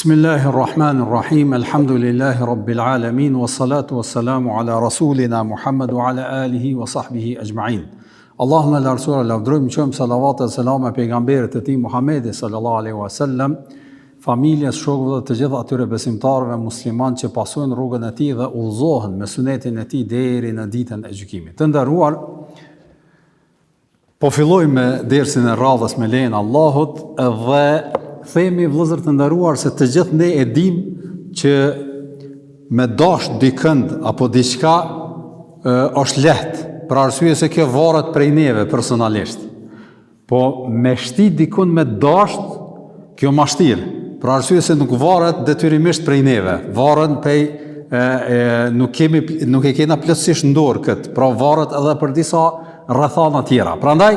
Bismillahi Rahman Rahim, Elhamdulillahi Rabbil Alamin, wa salatu wa salamu ala Rasulina Muhammad wa ala alihi wa sahbihi ajma'in. Allahun e lartësuar e lavdërojmë, çojmë salavat e selame pejgamberit të tij Muhammedi sallallahu alaihi wa sallam, familjes, shokëve dhe të gjithë atyre besimtarëve musliman që pasojnë rrugën e tij dhe udhëzohen me sunetin e tij deri në ditën e gjykimit. Të nderuar, Po fillojmë me dersin e radhës me lejen e Allahut dhe themi vëllezër të nderuar se të gjithë ne e dimë që me dash dikënd apo diçka është lehtë, për arsye se kjo varet prej neve personalisht. Po me shti dikun me dasht, kjo ma shtirë, për arsye se nuk varet detyrimisht prej neve, varet prej e, e, nuk kemi nuk e kena plotësisht në dorë këtë, pra varet edhe për disa rrethana tjera. Prandaj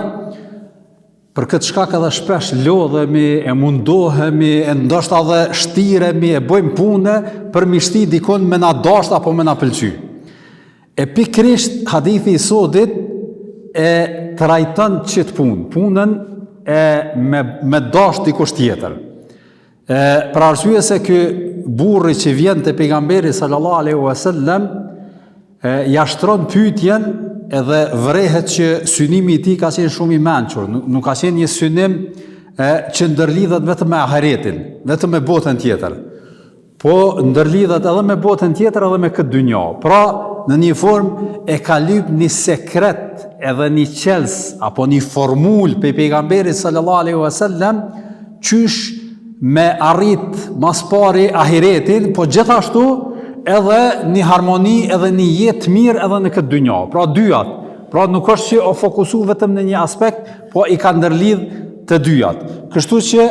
për këtë shkak edhe shpesh lodhemi, e mundohemi, e ndoshta edhe shtiremi, e bëjmë punë për mi shti dikun me na dasht apo me na pëlqy. E pikërisht hadithi i sodit e trajton qit punë, punën e me, me dasht dikush tjetër. E, për arsye se ky burri që vjen te pejgamberi sallallahu alaihi wasallam e ja shtron pyetjen edhe vërehet që synimi i tij ka qenë shumë i mençur, nuk, nuk ka qenë një synim e, që ndërlidhet vetëm me ahiretin, vetëm me botën tjetër. Po ndërlidhet edhe me botën tjetër edhe me këtë dynja. Pra, në një formë e ka lyp një sekret edhe një çels apo një formulë prej pejgamberit sallallahu alaihi wasallam qysh me arrit ma s'pari ahiretin, po gjithashtu edhe një harmoni edhe një jetë të mirë edhe në këtë dynja. Pra dyjat. Pra nuk është që o fokusu vetëm në një aspekt, Po i ka ndërlidh të dyjat. Kështu që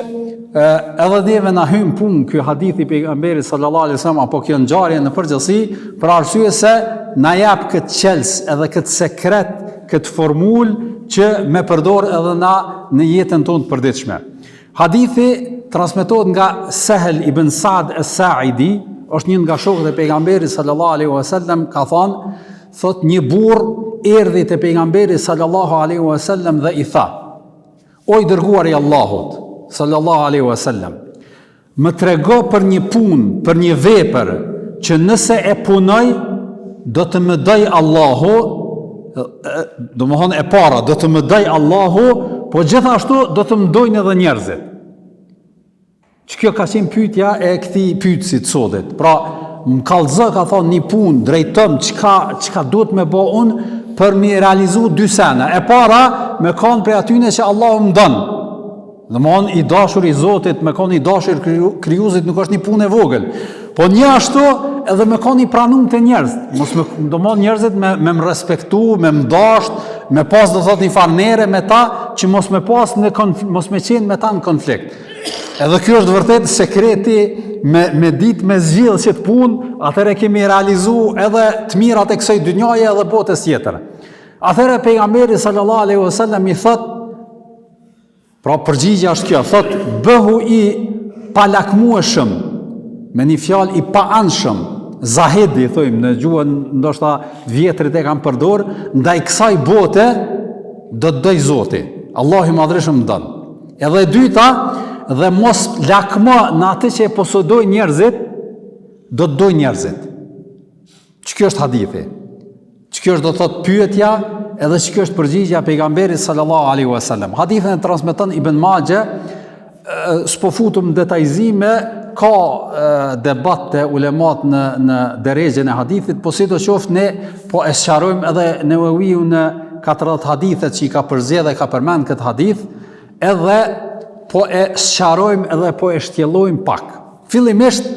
edhe neve na hyn punë ky hadith i pejgamberit sallallahu alaihi wasallam apo kjo ngjarje në përgjithësi, për arsye se na jap këtë çels edhe këtë sekret, këtë formulë që me përdor edhe na në jetën tonë të përditshme. Hadithi transmetohet nga Sehel ibn Sa'd es-Sa'idi, është një nga shokët e pejgamberit sallallahu alaihi wasallam, ka thënë, thotë një burrë erdhi te pejgamberi sallallahu alaihi wasallam dhe i tha: O i dërguari i Allahut sallallahu alaihi wasallam, më trego për një punë, për një vepër që nëse e punoj do të më dojë Allahu, domethonë e para, do të më dojë Allahu, po gjithashtu do të më dojnë edhe njerëzit. Që kjo ka qenë pyetja e këtij pyetësit sodit. Pra, më kallzo ka thonë një punë, drejtom çka çka duhet me bo unë për mi realizu dy sene. E para, me kanë prej atyne që Allahu më don. Domethonë i dashur i Zotit, me kanë i dashur krijuesit nuk është një punë e vogël. Po njashtu edhe me kanë i pranum te njerëzit. Mos me domethonë njerëzit me me më respektu, me më dasht, me pas do thotë një farë nere me ta që mos me pas në konf, mos me qenë me ta në konflikt. Edhe kjo është vërtet sekreti me me ditë me zgjidh qët punë, atëherë kemi realizu edhe të mirat e kësaj dynjaje edhe botës tjetër. Atëherë pejgamberi sallallahu alaihi wasallam i thot Pra përgjigja është kjo, thot bëhu i palakmueshëm, me një fjalë i paanshëm, zahid i thojmë në gjuhën ndoshta vjetrit e kanë përdor, ndaj kësaj bote do të dojë Zoti. Allahu i madhërishëm don. Edhe e dyta, dhe mos lakmo në atë që e posedojnë njerëzit, do të dojnë njerëzit. Që kjo është hadithi? Që kjo është do të thotë pyetja edhe që kjo është përgjigja e pejgamberit sallallahu alaihi wasallam. Hadithin e transmeton Ibn Maxhe, s'po futem në detajzime, ka debat te ulemat në në derexhen e hadithit, po sidoqoftë ne po e sqarojmë edhe Neveviu në 40 hadithet që i ka përzgjedh e ka përmend këtë hadith, edhe po e sqarojmë edhe po e shtjellojmë pak. Fillimisht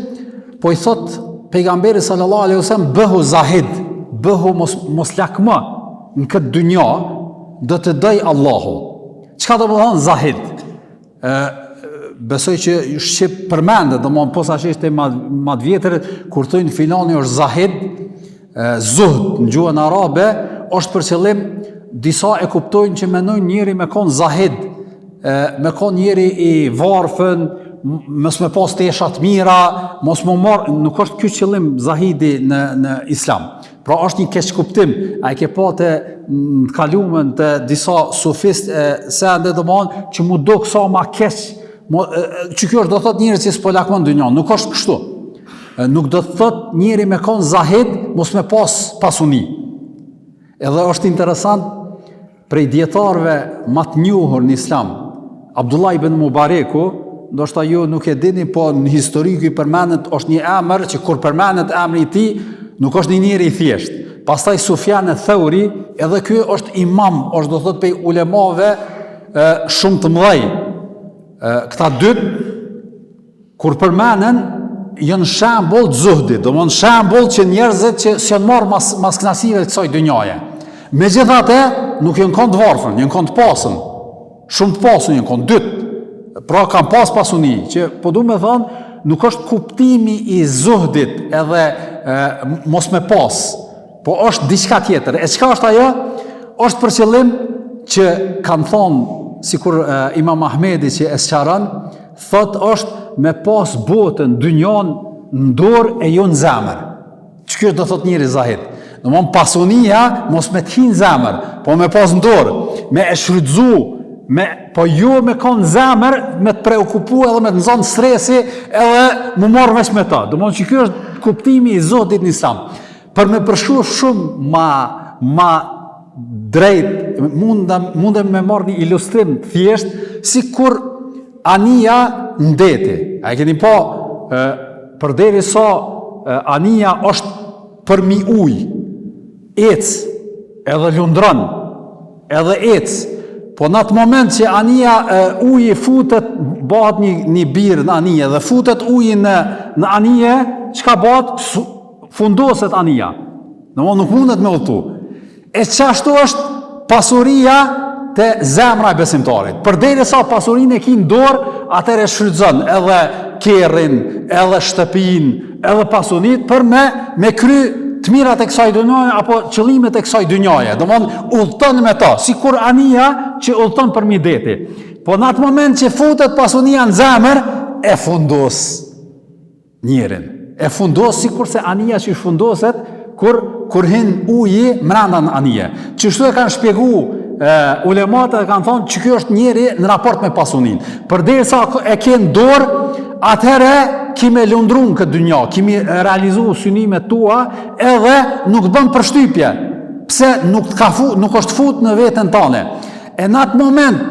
po i thot pejgamberi sallallahu alaihi wasallam bëhu zahid, bëhu mos mos lakmo në këtë dynja do të doj Allahu. Çka do të thonë zahid? Ë besoj që shqip përmendet, domthon posaçërisht te ma, ma të vjetërit kur thonë filani është zahid, zuhd në gjuhën arabe është për qëllim disa e kuptojnë që menojnë njeri me kon zahid, me kon njeri i varfën, mos me pas tesha të mira, mos me marr, nuk është ky qëllim zahidi në në islam. Pra është një keqkuptim, a e ke pa te në të kalumen te disa sufist e sende domthon që mu dok sa ma keq. Mo, që kjo është do thotë njeri që s'po lakmon dynjanë, nuk është kështu. Nuk do të thotë njeri me kon zahid, mos me pas pasuni. Edhe është interesant prej dijetarëve ma të njohur në islam, Abdullah ibn Mubareku, ndoshta ju nuk e dini, po në histori ky përmendet është një emër që kur përmendet emri i tij, nuk është një njeri i thjeshtë. Pastaj Sufjan eth-Theuri, edhe ky është imam, është do thotë prej ulemave shumë të mëdhej. Këta dytë kur përmenden janë shembull të zuhdit, domthon shembull që njerëzit që s'janë marrë mas mas kënaqësive të kësaj dynjaje. Megjithatë, nuk janë kon të varfër, janë kon të pasun. Shumë të pasun janë kon dytë. Pra kanë pas pasuni, që po du me thonë, nuk është kuptimi i zuhdit edhe e, mos me pas, Po është diçka tjetër. E çka është ajo? Është për qëllim që kanë thonë, sikur e, Imam Ahmedi që e sqaron, thot është me pas botën, dynjon, në dorë e jo në zemër. Që kjo do thot njeri zahid? Domthon pasunia mos me të hi në zemër, po me pas në dorë, me e shfrytëzu, me, po jo me kon në zemër, me të preokupu edhe me të nzonë stresi edhe m'u marrë veç me ta. Domthon që kjo është kuptimi i zuhdit në islam. Për me përshkru shumë ma, ma drejt, mundem, mundem me marrë një ilustrim thjesht, sikur anija në deti. A e keni pa, e, përderisa e, anija është përmi ujë, ec, edhe lundron, edhe ec, po në atë moment që anija e, uji futet, bëhet një, një birë në anije, dhe futet uji në, në anije, çka bëhet? Fundoset anija. Domthon nuk mundet me udhëtu. E qashtu është pasuria te zemra e besimtarit. Përderisa pasurinë e ki në dorë, atëherë e shfrytëzon edhe kerrin, edhe shtëpinë, edhe pasunitë për me me kry të mirat e kësaj dynjaje apo qëllimet e kësaj dynjaje. Domthon udhëton me to, sikur anija që udhëton përmi deti. Po në atë moment që futet pasunia në zemër, e fundos. njerin. E fundos sikurse anija që fundoset kur kur hin uji mrenda në anije. Qështu e kanë shpjegu e, ulemat e kanë thonë që kjo është njeri në raport me pasuninë. Përderisa e ke në dorë, atëherë ki me lundru në këtë dynja, ki me realizu synimet tua, edhe nuk të bën përshtypje. Pse nuk të ka fu, nuk është fut në veten tane. E në atë moment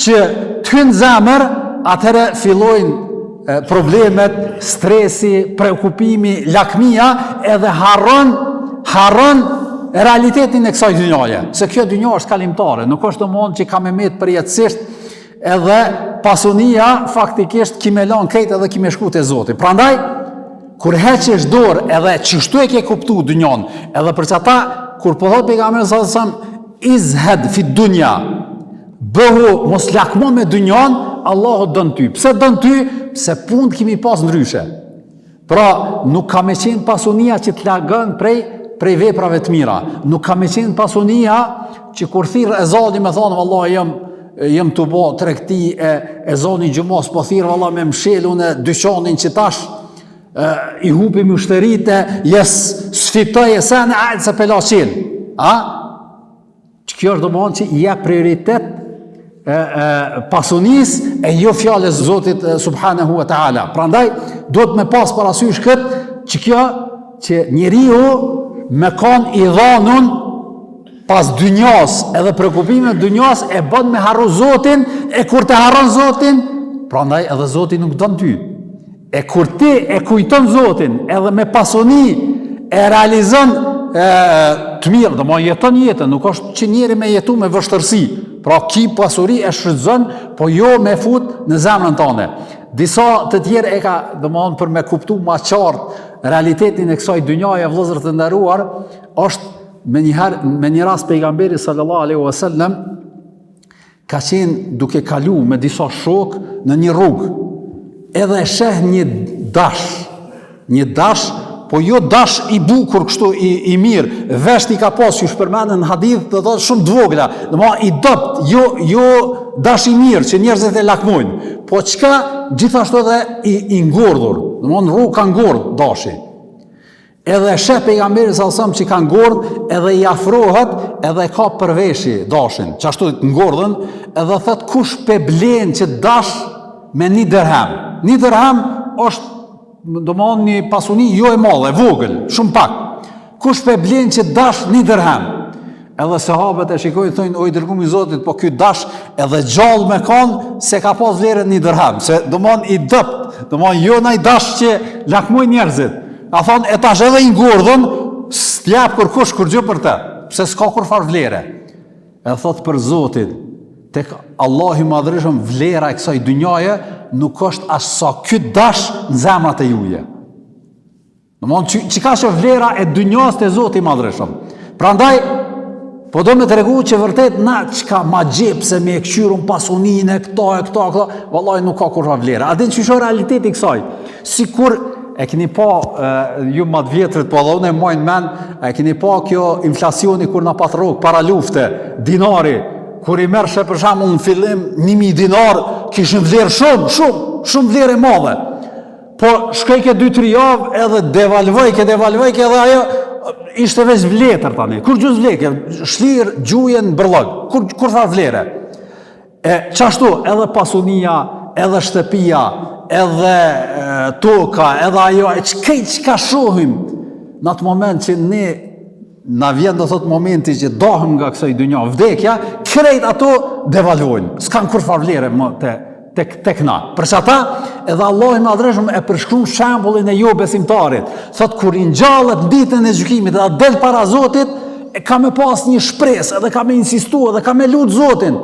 që të hyn n'zemër, atëherë fillojnë problemet, stresi, preokupimi, lakmia, edhe harron, harron realitetin e kësaj dynjaje. Se kjo dynja është kalimtare, nuk është domethënë që ka me met përjetësisht, edhe pasunia faktikisht ki me lanë krejt edhe ki me shku te Zoti. Prandaj, kur heqësh dorë edhe qështu e ke kuptu dynjon, edhe për qata, kur po thotë pejgamberi alejhi selam, Izhed fi dunja, bëhu mos lakmo me dynjon, Allahu don ty. Pse don ty? Se punët ki m'i pas ndryshe. Pra, nuk ka me qenë pasunia që të largon prej, prej veprave të mira. Nuk ka me qenë pasunia që kur thirr ezani me thonë, vallahi jam, jam tu bo tregti e ezani i xhumas, po thirr valla me mshel unë dyqanin që tash, e, i hupi myshterit e jes s'fitoj e sene ajtë se pe la çel a? Që kjo është domethonë që i jep prioritet e, e, pasunisë e jo fjalës Zotit e, subhanahu wa ta'ala. Prandaj, duhet me pas parasysh këtë që kjo që njeriu me kon i dhanun pas dynjas edhe preokupimet dynjas e bën me harru Zotin e kur të harron Zotin prandaj edhe Zoti nuk don ty E kur ti e kujton Zotin edhe me pasuni e realizon e, të mirë, domethonë jeton jetën, nuk është që njeri me jetu me vështërsi, pra ki pasuri e shfrytëzon, po jo me fut në zemrën tane. Disa të tjerë e ka, domethonë për me kuptu ma qartë realitetin e kësaj dynjaje, vëllezër të nderuar, është me një herë, me një rast pejgamberi sallallahu alaihi wasallam Ka qenë duke kalu me disa shokë në një rrugë, edhe e sheh një dash, një dash, po jo dash i bukur kështu i, i mirë, vesht i ka pas, qysh përmenden në hadith, do thotë shumë të vogla, domethonë i dobt, jo, jo dash i mirë që njerëzit e lakmojnë, po çka gjithashtu edhe i, i ngordhur, domethonë në rrugë ka ngordh dashi. Edhe e sheh pejgamberi sallallahu alajhi wasallam që ka ngordh, edhe i afrohet, edhe e kap për veshi dashin, qashtu të ngordhun, edhe thot kush pe blen qët dash? me një dërhem. Një dërhem është, domethonë, një pasuni jo e madhe, e vogël, shumë pak. Kush pe blen qët dash një dërhem? Edhe sahabët e shikojnë, thonë, o i dërgumi i Zotit, po ky dash edhe gjallë me konë, s'e ka pas vlerën një dërhem, se domethonë i dobt, domethonë jo naj dash që lakmojnë njerëzit. A thonë, e tash edhe i ngordhun, s't'jep kërkush kurgjë për te, pse s'ka kurrfarë vlere. E thotë për Zotin, tek Allahu i madhërishëm vlera e kësaj dynjaje nuk është as sa ky dash në zemrat e juja. Domethonë, që, qikaq është vlera e dynjas te Zoti i madhërishëm. Prandaj, po do me tregu që vërtet na çka magjepsemi e këqyrim pasuninë e këto e këto e këto, vallai nuk ka kurrfarë vlere. A din qysh o realiteti i kësaj? Sikur e keni pa, e, ju ma të vjetrit, po edhe unë e maj n'men, e keni pa kjo inflacioni kur na pat rrok para lufte, dinari, kur i merrshe për shembull në fillim 1000 dinar, kishin vlerë shumë, shumë, shumë vlerë e madhe. Po shkojke 2-3 javë edhe devalvojke, devalvojke edhe ajo ishte veç vjetër tani. Kurgjë s'vlejke, shlirë gjuje në bërllog, kur, kurrfarë vlere. E qashtu edhe pasunia, edhe shtëpia, edhe e, toka, edhe ajo, e krejt çka shohim në atë moment që ne na vjen do thot momenti që dahem nga kësaj dynja, vdekja, krejt ato devalvojnë, s'kanë kurrfarë vlere më te, tek, tek na. Për qata, edhe Allahu i madhërishëm e përshkruan shembullin e jobesimtarit. Thot, kur ringjallet në ditën e gjykimit dhe del para Zotit, e ka me pas një shpresë, edhe ka me insistu, edhe ka me lut Zotin.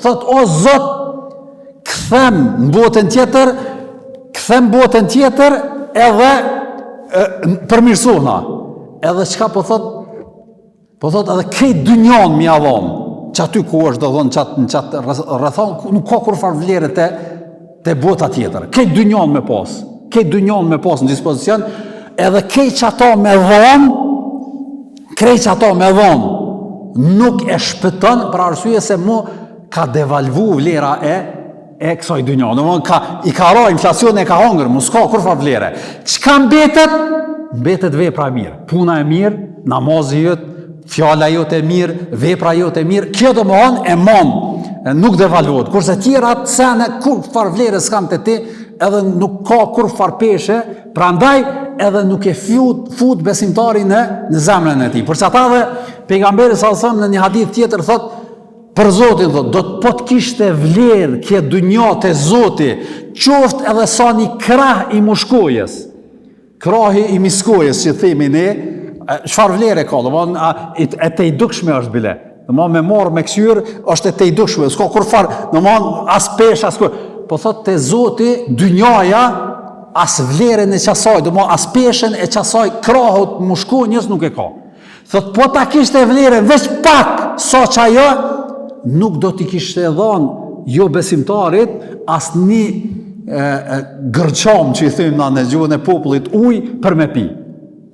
Thot, o Zot, kthem në botën tjetër, kthem në botën tjetër edhe e, përmirësohna. Edhe çka po thot, po thot edhe krejt dynjon me ia dhon, qaty ku është do thonë qat, në qat rrethanë, nuk ka kurrfarë vlere te, te bota tjetër. Krejt dynjon me pas, krejt dynjon me pas në dispozicion, edhe krejt qato me dhon, krejt qato me dhon, nuk e shpëton për arsye se mu ka devalvu vlera e e kësaj dynja. Domthon ka i ka ra inflacioni e ka hongër, mo s'ka kurrfarë vlere. Çka mbetet? Mbetet vepra e mirë, puna e mirë, namazi jot, fjala jote e mirë, vepra jote e mirë. Kjo domthon e mon, nuk devalvohet. Kurse tjerat sene kurrfarë vlere s'kan te ti, edhe nuk ka kurrfarë peshe, prandaj edhe nuk e fut, fut besimtari në në zemrën e tij. Për qata edhe pejgamberi sallallahu alajhi wasallam në një hadith tjetër thot Për Zotin, thot, do të po të kishte vlerë kjo dynja te Zoti, qoftë edhe sa një krah i mushkojës, krahi i miskojës që themi ne, çfarë vlere ka, domethënë, e tejdukshme është bile, domethënë, me marrë me këqyrë, është e tejdukshme, s'ka kurrfarë, domethënë, as peshë, as kur, po thot, te Zoti, dynjaja, as vlerën e qasaj, domethënë, as peshën e qasaj krahut mushkonjës nuk e ka. Thot, po ta kishte vlerë veç pak, sa qajo, nuk do t'i kishte dhonë jobesimtarit as një e, e, gërçam që i themi na në gjuhën e popullit ujë për me pi.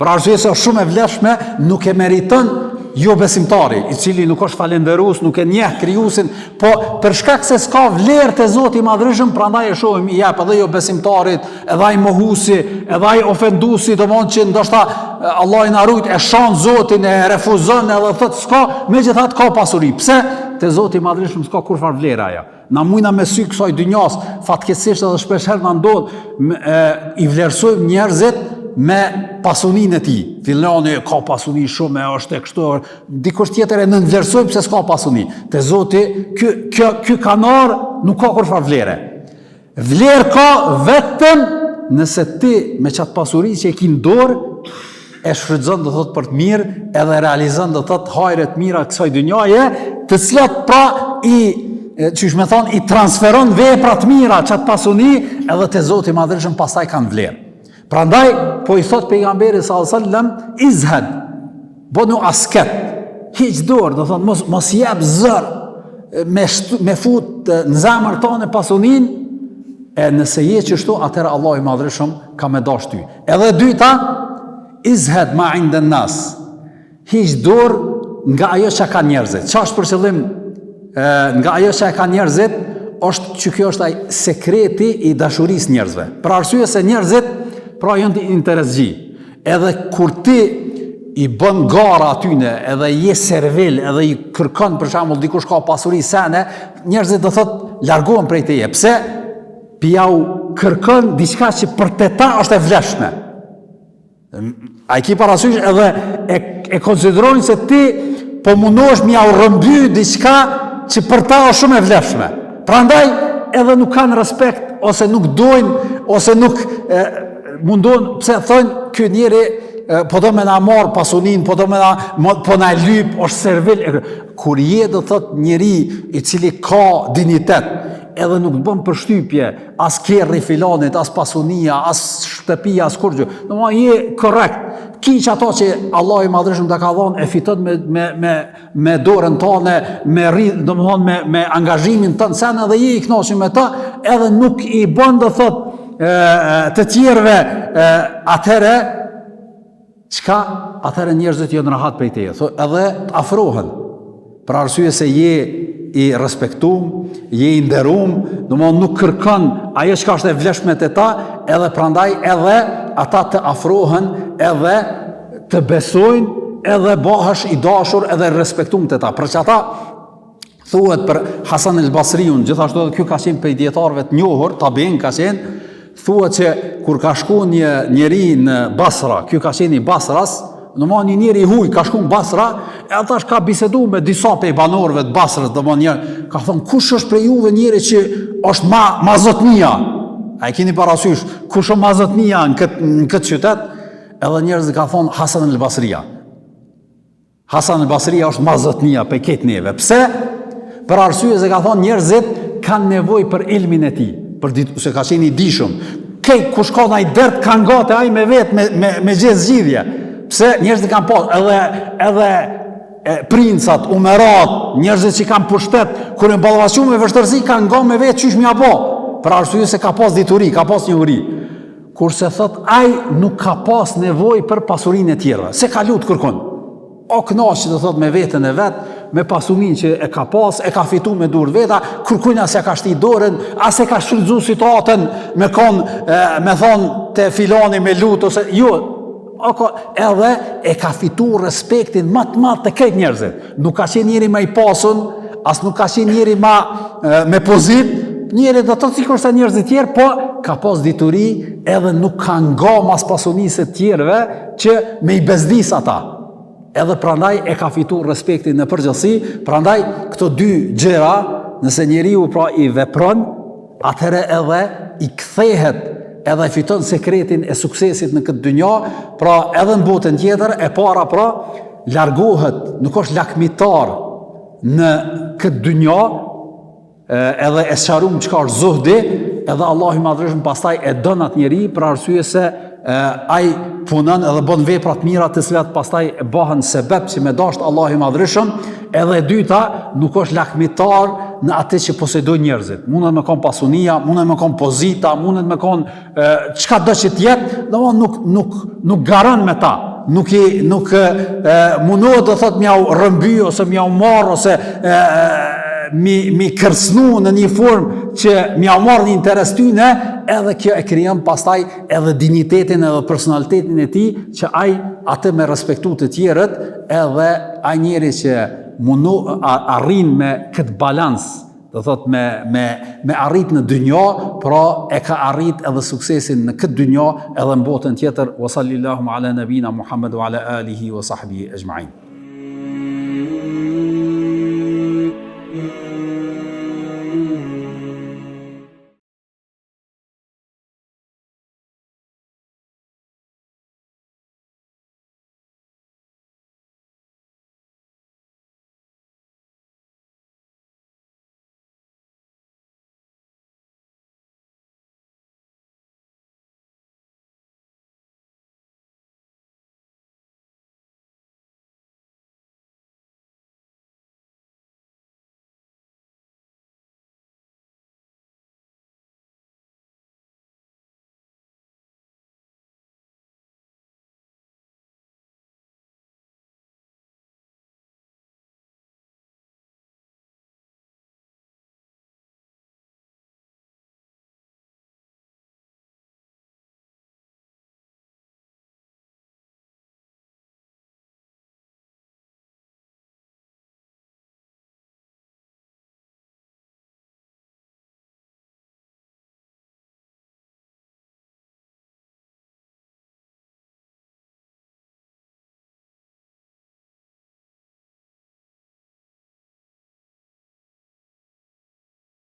Për arsye se është shumë e vlefshme, nuk e meriton jobesimtari, i cili nuk është falënderues, nuk e njeh krijuesin, po për shkak se s'ka vlerë te Zoti i Madhërishëm, prandaj e shohim i jep edhe jobesimtarit, edhe ai mohusi, edhe ai ofendusi, domthon që ndoshta Allahu na rujt e shan Zotin e refuzon edhe thot s'ka, megjithatë ka pasuri. Pse? Te Zoti i Madhërishëm s'ka kurrfar vlere ajo. Na mujna me sy kësaj dynjas, fatkeqësisht edhe shpesh herë na ndodh e, i vlerësojmë njerëzit me pasuninë e tij. Filani ka pasuni shumë e është e kështu, dikush tjetër e nënvlerësojmë pse s'ka pasuni. Te Zoti, ky kjo ky kanar nuk ka kurrfar vlere. Vlerë ka vetëm nëse ti me qatë pasuri që e ki në dorë, e shfrytëzon do thot për të mirë, edhe realizon do thot hajre të mira kësaj dynjaje, të cilat pra i qysh me thonë, i transferon vepra të mira qatë pasuni, edhe te Zoti i Madhërishëm pastaj kanë vlerë. Prandaj, po i thot pejgamberi sallallahu alajhi wasallam, izhed, bonu asket, hiq dorë, do thot, mos, mos jep zor, me, shtu, me fut në zemër tane pasunin, e nëse je qështu, atëherë Allahu i Madhërishëm ka me dash ty. Edhe dyta, izhed ma inden nas, Hiq dorë nga ajo që kanë njerëzit. Çka është për qëllim e, nga ajo që e kanë njerëzit, është që kjo është ai sekreti i dashurisë njerëzve. Për arsye se njerëzit pra janë interesxhi. Edhe kur ti i bën gara atyne, edhe je servil, edhe i kërkon për shembull dikush ka pasuri sene, njerëzit do thot largohen prej teje. Pse? po jau kërkon diçka që për te ta është e vlefshme. A i ki parasysh edhe e, e konsiderojnë se ti po mundohesh me jau rrëmby diçka që për ta është shumë e vlefshme. Prandaj edhe nuk kanë respekt ose nuk dojnë ose nuk e, mundohen pse thonë ky njeri e, po do me na marr pasuninë, po do me na po na lyp, është servil. Kur je do thot njeri i cili ka dinjitet, edhe nuk të bën përshtypje as kerri filanit, as pasunia, as shtëpia, as kurgjë. Domethënë je korrekt. Ki qato që Allahu i Madhërishëm ta ka dhonë, e fiton me, me, me, me dorën tane, me, rri, domethënë me, me angazhimin tënd sen edhe je i knaqun me ta, edhe nuk i bën do thot e, të tjerëve e, atëherë Çka atëherë njerëzit janë rahat prej teje, tho, edhe të afrohen. Për arsye se je i respektum, je i nderum, domethënë nuk kërkon ajo çka është e vlefshme te ta, edhe prandaj edhe ata të afrohen, edhe të besojnë, edhe bahesh i dashur edhe respektum te ta. Për qata Thuhet për Hasan el Basriun, gjithashtu edhe ky ka qenë prej dijetarëve të njohur, tabiin ka qenë, thuhet që kur ka shku një njeri në Basra, ky ka qenë i Basras, domethënë një njeri i huj ka shku në Basra, e tash ka bisedu me disa prej banorëve të Basrës, domethënë një, ka thonë kush është prej juve njeri që është ma ma zotnia? A e keni parasysh kush është ma zotnia në këtë në këtë qytet? Edhe njerëzit kanë thonë Hasan el Basria. Hasan al-Basria është ma zotnia prej krejt neve. Pse? Për arsye se ka thonë njerëzit kanë nevojë për ilmin e tij, për ditë, se ka qenë i dijshëm. Kej kush ka naj dert ka nga te ai me vet me me me gjet zgjidhje. Pse njerëzit kanë pas edhe edhe e, princat, umerat, njerëzit që kanë pushtet, kur janë ballafaqu me vështirësi kanë nga me vet qysh me ja bo. Për arsye se ka pas dituri, ka pas njohuri. Kurse thot ai nuk ka pas nevojë për pasurinë e tjerëve, s'e ka lut kërkun. O knaq do thot me veten e vet, me pasurinë që e ka pas, e ka fitu me durë veta, kërkujna s'e ka shti dorën, as e ka shfrytzu situatën me kon, e, me thon te filani me lut ose jo, o ka, edhe e ka fitu respektin ma të madh te krejt njerëzit. Nuk ka qenë njeri ma i pasun, as nuk ka qenë njeri ma me pozitë, njeri do të thotë sikurse njerëzit tjerë, po ka pas dituri edhe nuk ka nga mas pasunisë së tjerëve që me i bezdis ata. Edhe prandaj e ka fitu respektin në përgjithësi, prandaj këto dy gjëra, nëse njeriu pra i vepron, atëherë edhe i kthehet edhe fiton sekretin e suksesit në këtë dynja, pra edhe në botën tjetër, e para pra, largohet, nuk është lakmitar në këtë dynja, edhe e sqarum çka është zuhdi, edhe Allahu i Madhërishëm pastaj e don atë njeri për arsye se e, ai punon edhe bën vepra të mira të cilat pastaj bëhen sebep që me dashtë Allahu i Madhërishëm, edhe e dyta nuk është lakmitar në atë që posedojnë njerëzit. Mundet me kon pasunia, mundet me kon pozita, mundet me kon çka do që të jetë, domthon nuk nuk nuk garon me ta, nuk i nuk e, mundohet do thot me jau rrëmby ose me jau marr ose e, mi mi kërcnu në një formë që me jau marr një interes tyne, edhe kjo e krijon pastaj edhe dinjitetin edhe personalitetin e tij që ai atë me respektu të tjerët, edhe ai njeri që mundu arrin me këtë balans Do thot me me me arrit në dynja, pra e ka arrit edhe suksesin në këtë dynja edhe në botën tjetër. Wa sallallahu ala nabina Muhammed wa ala alihi wa sahbihi ejma'in.